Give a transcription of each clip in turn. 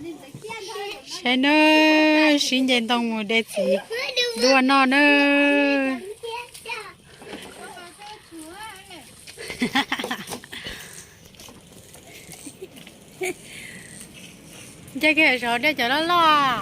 Saib na, sib nce ntoo mus de txiv dua no na. Nce kiag saud de cov loj loj.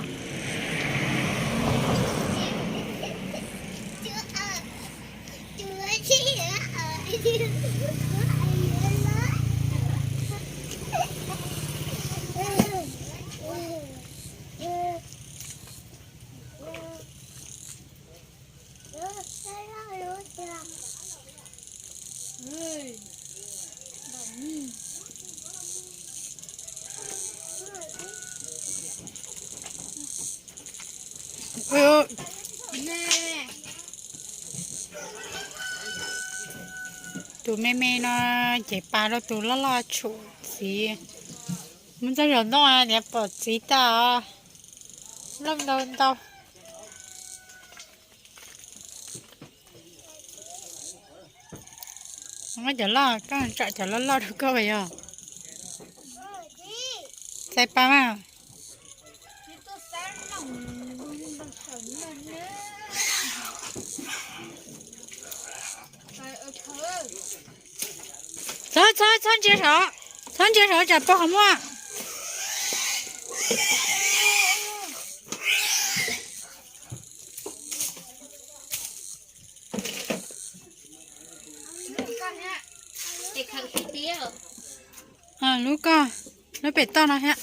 Tus me me no ces pas rau tus loj loj tshum txiv. Mus txog saum ntoo niam pom txiv tag os. Loj ntau ntau. Muab cov loj, koj tsam cov loj loj rau koj yog. Txais pas mas. Txhob, txhob, txhob ntsia saud, txhob ntsia saud tsam pog qhov muag. Lub koj, lub pem toj no thiab.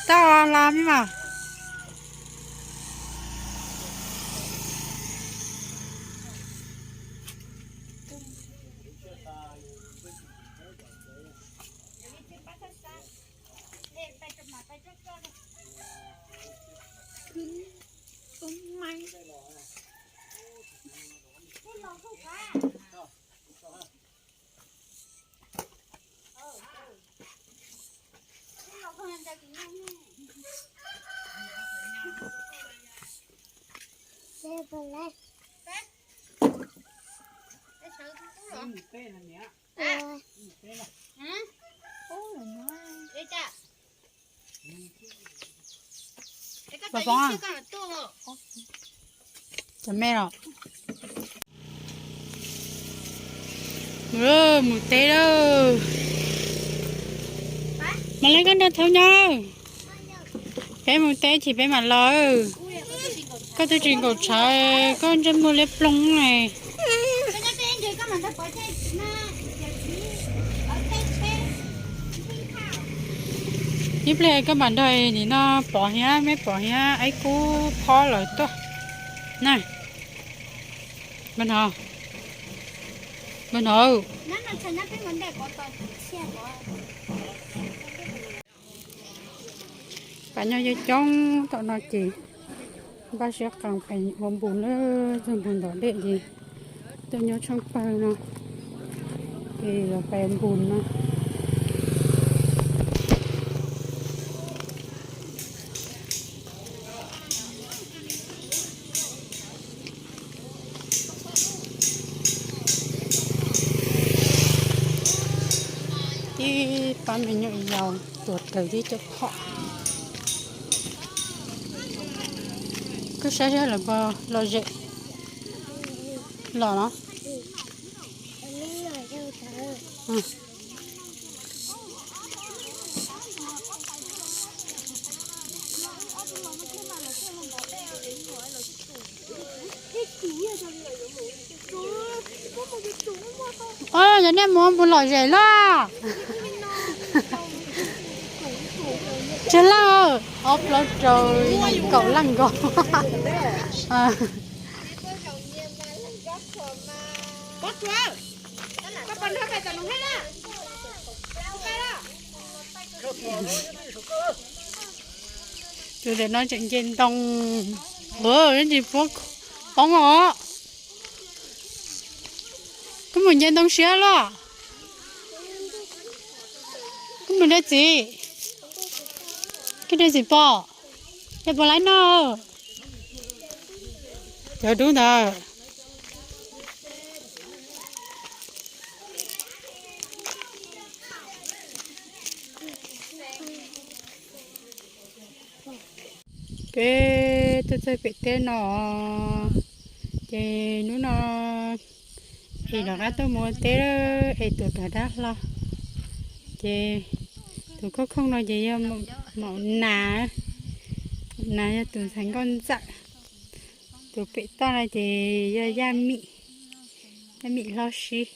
Tau los me mas. Cov me los. Mus teb lawm. Mam li koj nrog thaub nyob. Peb mus teb ces peb mam los. Koj twb tsis nkaum tshav, koj ntsej muag liab ploog ne. Ib pliag koj mam nrog nim no pom thiab, meb pom thiab, ib kub phob lawm tuaj na. Npawg Hnov, npawg Hnov, pas nyob coob coob tom no ces npaj siab qees pem ua npus na, txog npus ntov dej ces tuaj nyob tsheej pawg no ces los pem ua npus no. Tib pab me nyuam yaus tuav rawv tib cov phom. Koj saib saib lawv puas lom zem los no. Os, yog nej mus mus lom zem lawm. Tsawg leej? Ob plaub rau yim kaum leej nkaus. Tus ntawm no tseem nce ntoo. Ua, tsis poob os. Koj mus nce ntoo siab los? Koj mus de txiv? Koj de txiv pom? Yog puas laib noj? Cov dub ntawd. Peb tuaj txog pem teb no, ces hnub no es rov qab tuaj mus ua teb, es tus rov dab hlo. Ces tus khoob khooj no ces yog maum nas, nas yog tus ntxhais nkauj ntxawm. Tus pem toj no ces yog Yaj Mim, Yaj Mim hlob sib.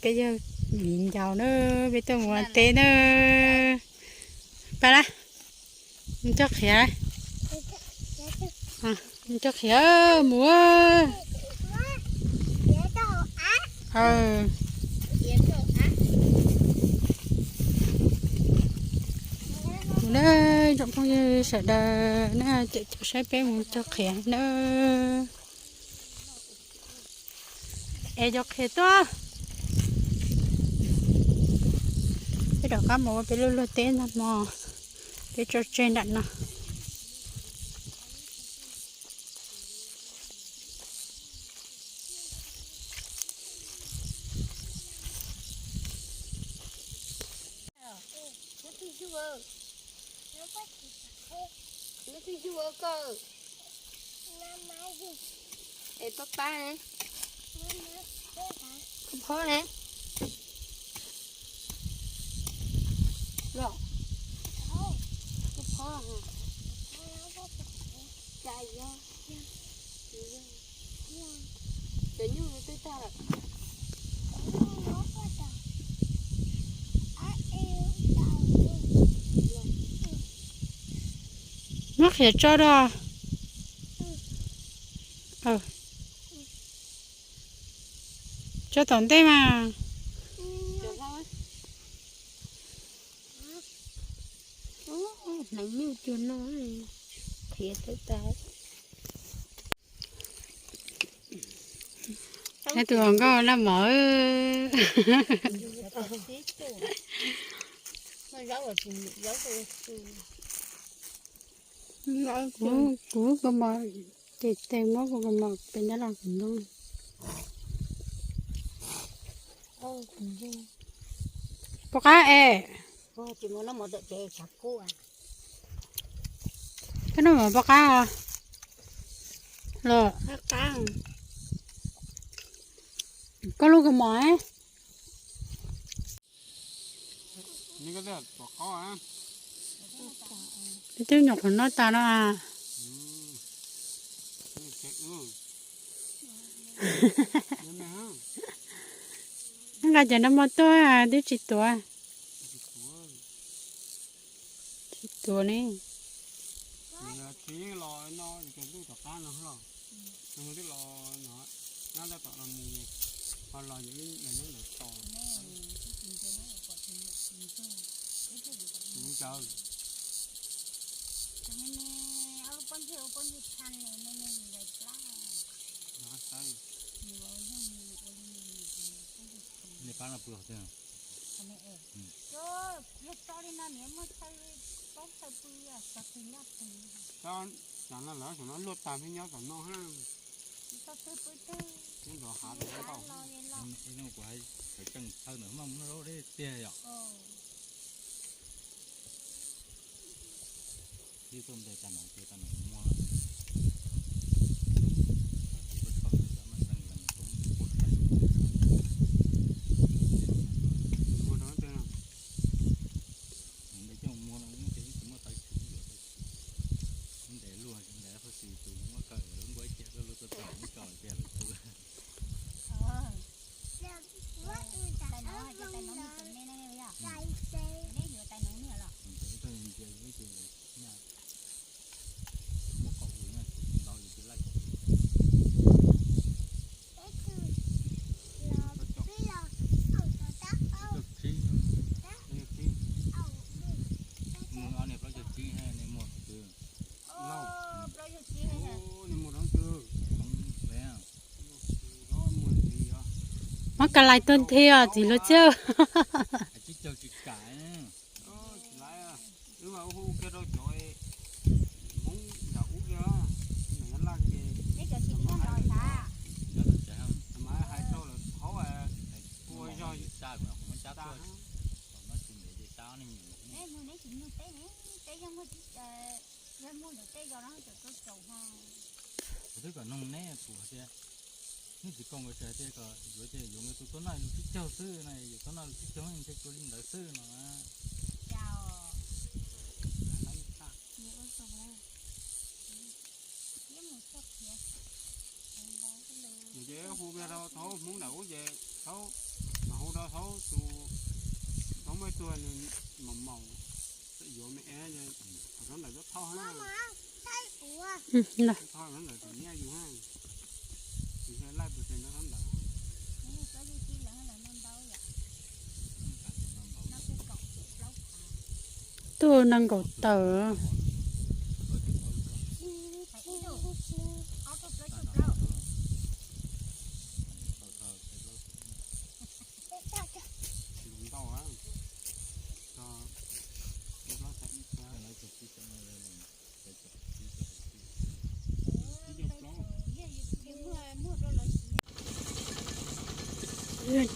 Peb yog viv ncaus na, peb tuaj mus ua teb na. Pab lab, coj qhiav, coj qhiav mus. Mus na, tsoom phooj ywg sawv daws na, cem caum saib peb mus cog qhiav na. Es cov qhiav tuaj. Peb rov qab mus ua peb lub luag teb ntag hmo, peb tso tseg nram no. Neb twb yug koj. Es pab pab ne. Koj phob ne. Los. Koj phob. Cas yog. Cov nyuj twb tag lawm. Muab qhiav tso rau. Tso tom ntej mas. Hneev nyuj cuag no, qhiav tawv tas. Tus hluas nkauj noj mov. Kuv, kuv kua mov tes tes muab kuv kua mov pem nyob los kuv ntoo. Pom qab es. Koj noj mov pom qab los. Koj lub kua mov. Twb nyuam qhuav noj tas no. Nqa cov no mov tuaj twb tsis tuav. Tsis tuav ne. Tam no lawv tam no luaj tag thiab nyob tom no ha. Nyob tom hav tom no ntau. Kuv hais tseem thaw ntawm no deb tiag yom. Ib tug ntes tas no ces tas no muaj. Ua rau ntev coj muag no ces ib tsis muaj tau tsis yuav tau tsis. Ntev luag ntev hauj tsis tus muab kaw lub nkuaj ib ciam luaj luaj tuaj txog muab kaw tiag lawm tu. Muab ka lais tuaj nthi os txiv hluas Txhiaj. Tsis caug tsis kam. Wb mas ua hu ua kiag rau cov Hmoob nram ub kiag, nram Nyab Laj kiag. Kuv twb kom noog neb kuv hais tias, nej tsis kom nkawd tias kom yuav ces yuav nkawd tus tuaj noj lub tsib caug xwb no, yuav tuaj noj lub tsib caug ntshe tsuas li ntawd xwb no. Ces hu rau thaub Hmoob ntawm ub ces thaub, mas hu rau thaub tus, thaub muaj ib tug nws maum maum yuav me es, thaub ntawm thaub na, thaub ntawm tus nyiaj yus na, tsis laij tus tes no thaub ntawd. Tuaj nees nkaum tawm. Ces lub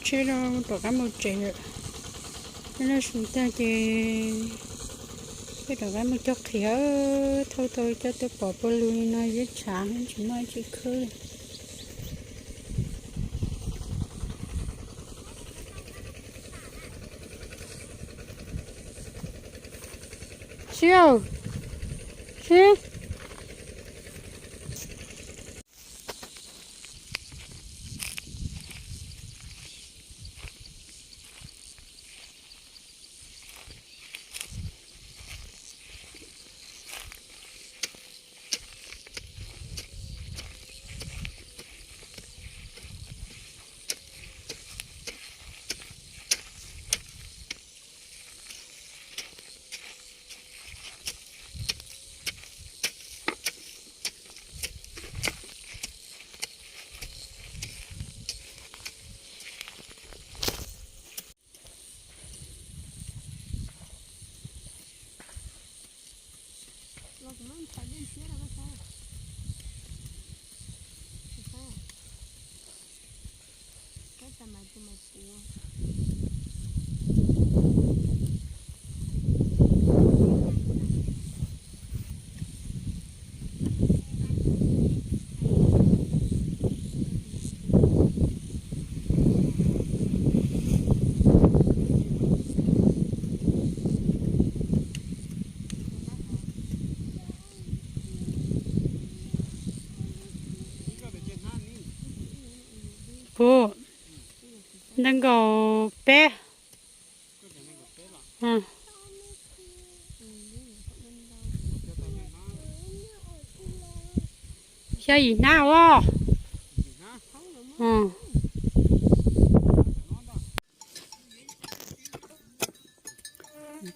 tsheb no rov qab mus tsev lawm. Noj su tag ces peb rov qab mus cog qhiav, thauj tau coj tuaj pov pawg lug li no zeb tshav tsis muaj tsis khwb li. Sib, sib. Puv, nees nkaum peb. Xya yim hnab os.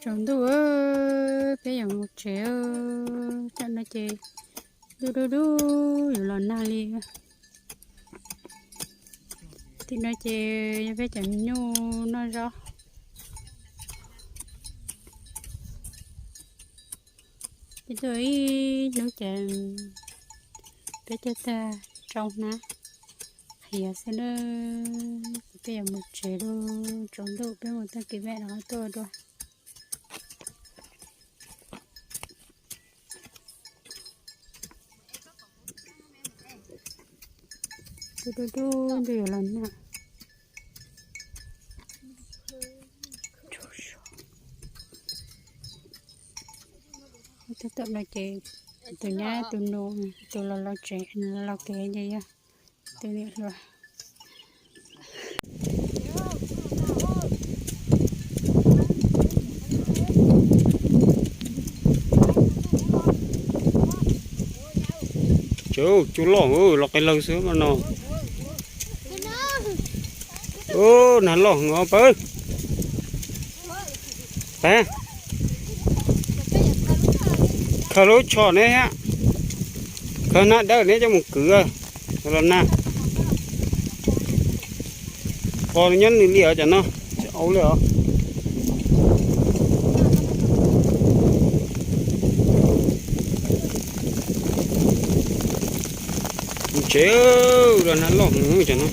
Tsaus ntuj, peb yuav mus tsev. Tam no ces dub dub dub yuav los nag li. Tim no ces yog peb cov me nyuj noj zaub. Ces tuaj ib hnub ces peb cog tag rau hnab qhiav xwb na. Ces peb yuav mus tsev lawm, tsaus ntuj peb mus tag kis vaj los tuaj dua. Dub dub dub, ntuj yuav los nag. Tab tom no ces tus nyab tus nus, tus los los tsev, los los kev ces yog tus niam hluas. Cov cua loj los qe laug xwb mas no. Nag loj heev os pawg. Pab, khaws lub tsho neb, khaws hnab dawb neb coj mus kwv los nag. Qos nyob nws li os cov no, tsis au li os. Tsev los nag loj heev cov no.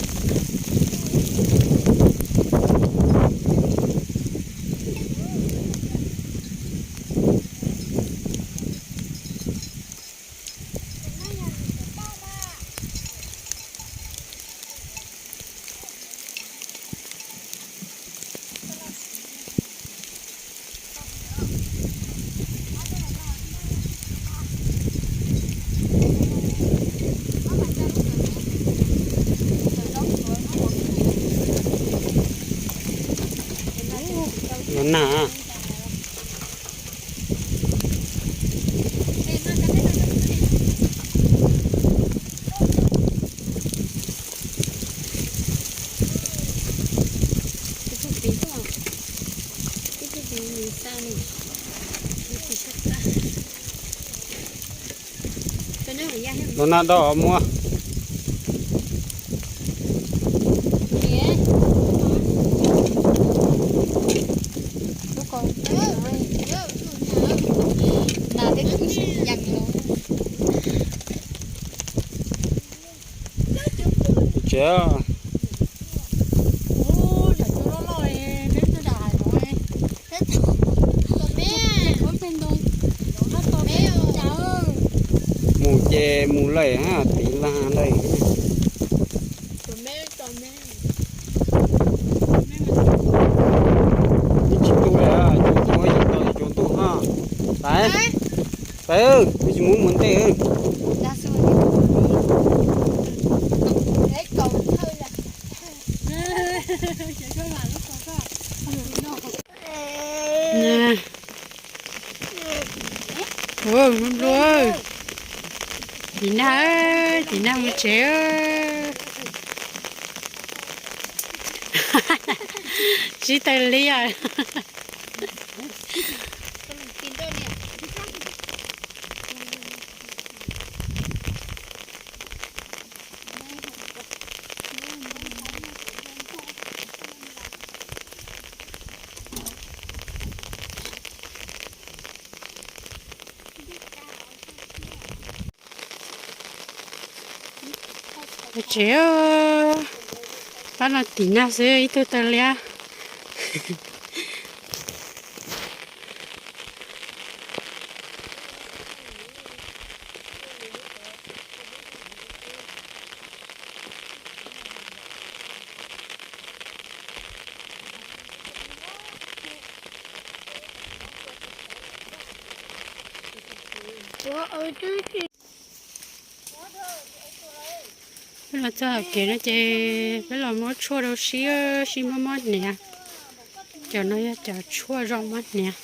Nag. Los nag do muaj. Tsev. Mus ces mus lawm, tiv lag lawm. Tsis tu li, tsis tu, tsis tau tsis tau ntuj ho. Pais, pais, tsis mus mus ntej. Ua, nplua, Tis Nag, Tis Nag mus tsev. Tsis tawm li os. Tsev, pab no Tis Nag xwb ib tug tawg liab. Peb los txog hauv kev no ces peb los muab tshuaj rau sib, sib muab mob hniav. Cov no yog cov tshuaj zoo mob hniav.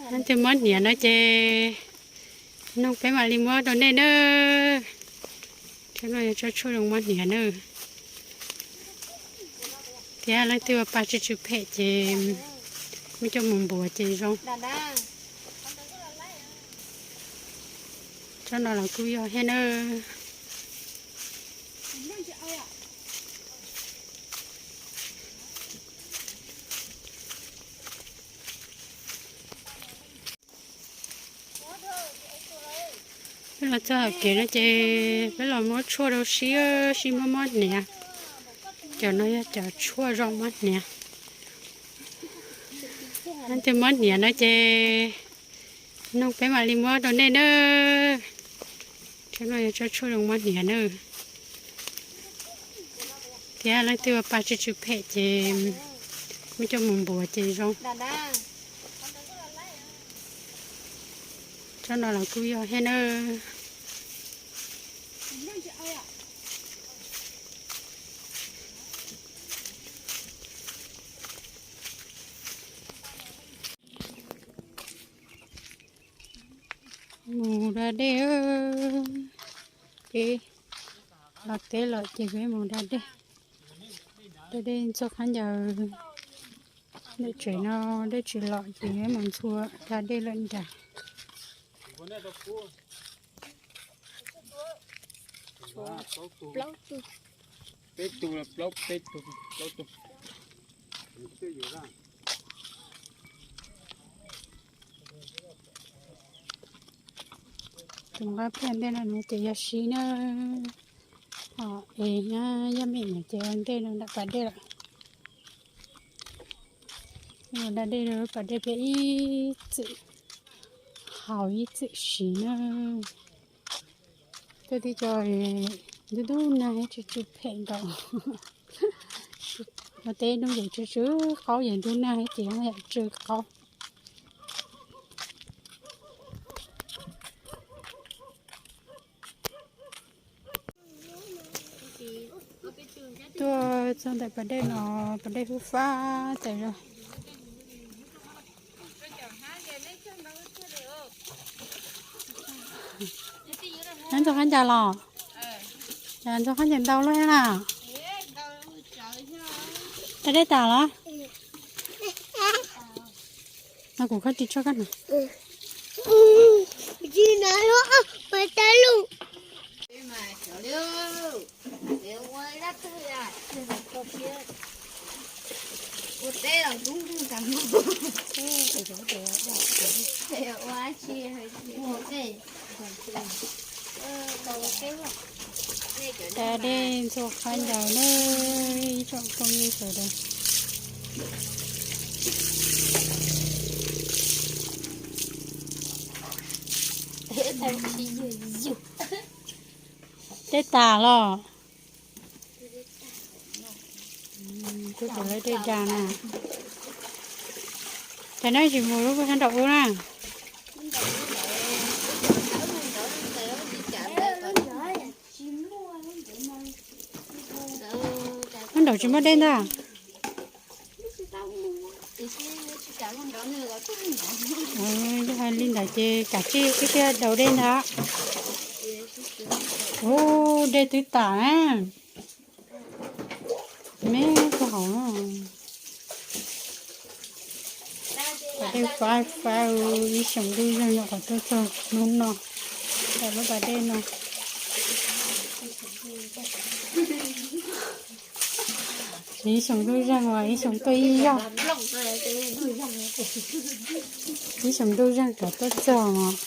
Leej twg mob hniav no ces nug peb mam li muab rau nej na. Tsob no yog tsob tshuaj zoo mob hniav na. Thiab leej twg ua pa tsw tsw phem ces muab coj mus npuav ces zoo. Tsob no los kuj yog thiab na. Peb los txog hauv kev no ces peb los muab tshuaj rau sib, sib muab mob hniav. Cov no yog cov tshuaj zoo mob hniav. Leej twg mob hniav no ces nug peb mam li muab rau nej na. Tsob no yog tsob tshuaj zoo mob hniav na. Thiab leej twg ua pa tsw tsw phem ces muab coj mus npuav ces zoo. Tsob no los kuj yog thiab na. Mus da dej, peb los teb lawm ces peb mus da dej. Da dej txog qab ncaws, dej tsev no dej tsis los ces peb mus ntxhua da dej lawm nrad. Peb tug, plaub, peb tug, plaub tug. Tus nqaj phiaj ntej no ces yog sib na, ho es nyob yaj mem no ces ua ntej no nram pas dej lawm. Ua da dej rau pas dej peb ib txwm haus ib txwm siv na. Tej tib co ntub ntub nag tsw tsw phem nkaus. Ua teb hnub ces tsw tsw qaub, ces ntub nag ces yam tsw qaub. Tuaj Txog ntawm pas dej no, pas dej hub fab tas zog. Neb ntxuag qab ncaws los? Cas ntxuag qab ncaws ntau luaj na. Dej tas los? No kuv khob ris tso koj na. Cas dej ntxuag qab ncaws na, ib tsoom phooj ywg sawv daws. Dej tas los? Kuv tus lawv dej dag na. Cas neb tsis mus lub sab nraum ub na? Lub nraum tsis muaj dej ntag. Yog hais li ntawd ces kav tsij twb thiaj daus dej ntag. Ub, dej twb tas na. Me koj hauv no. Pas dej fab fab, ib xyoos ntuj zeeg nyuam qhuav tuaj txog hnub no, tas lub pas dej no. Ib xyoos ntuj zeeg uas ib xyoos tuaj ib zaug. Ib xyoos ntuj zeeg rov tuaj txog os.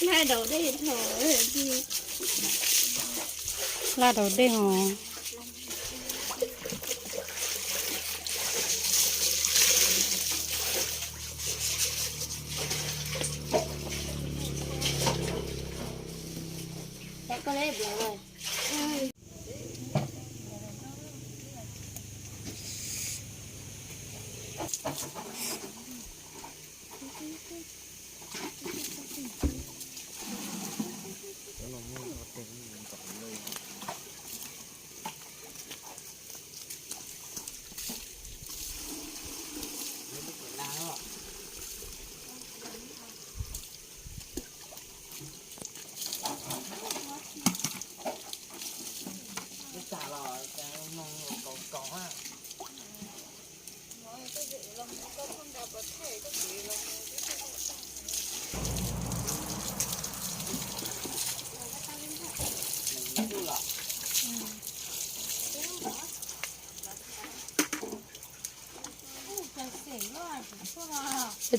Laj daus dej os.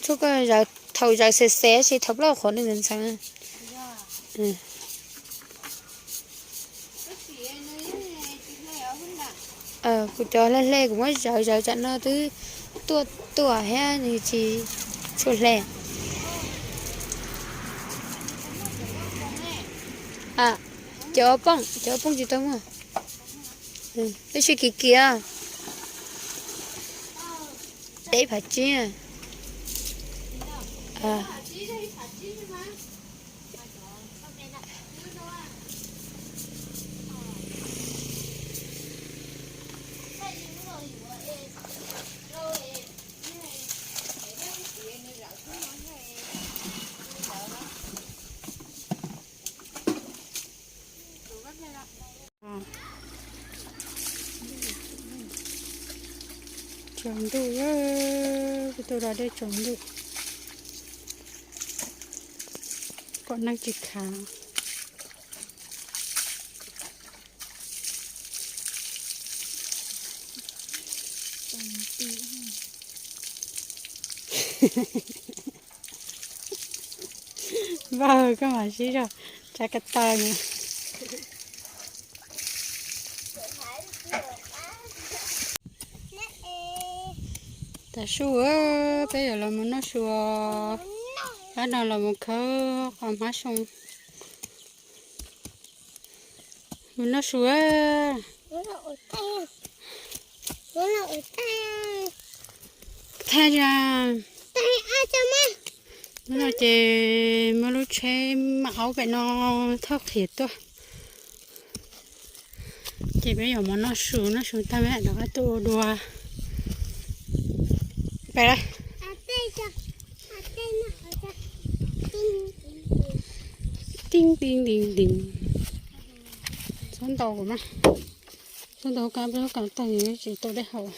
Tshuaj koj thaum zawv xes xes tsis thaum plaub qhov nws ntxhee. Kuv cov hle hle kuv muab zawv zawv tsam no twb tuaj tuaj thiab nws tsis tshua hle. Cov pooj, cov pooj tsis tau muaj. Tab sis kiv kiv. Teb phav tsib. Tsaus ntuj, kuv tuaj da dej tsaus ntuj kom neeg tsis khav. Npawg, koj mam sib zog tsa ka taw na. Tav su, peb yuav los mus noj su os. Pab no los mus khawb qhov hmab soo. Mus noj su. Thaij a. Hnub no ces muaj lub tsheb maj aub pem no thauj qhiav tuaj. Ces peb yuav mov noj su, noj su tag peb rov qab tuaj ua dua. Pem lawm. Tij tij tij tij. Txhob ntaus kuv na. Txhob ntaus hauv kas, hauv kas tag tsis tau dej haus.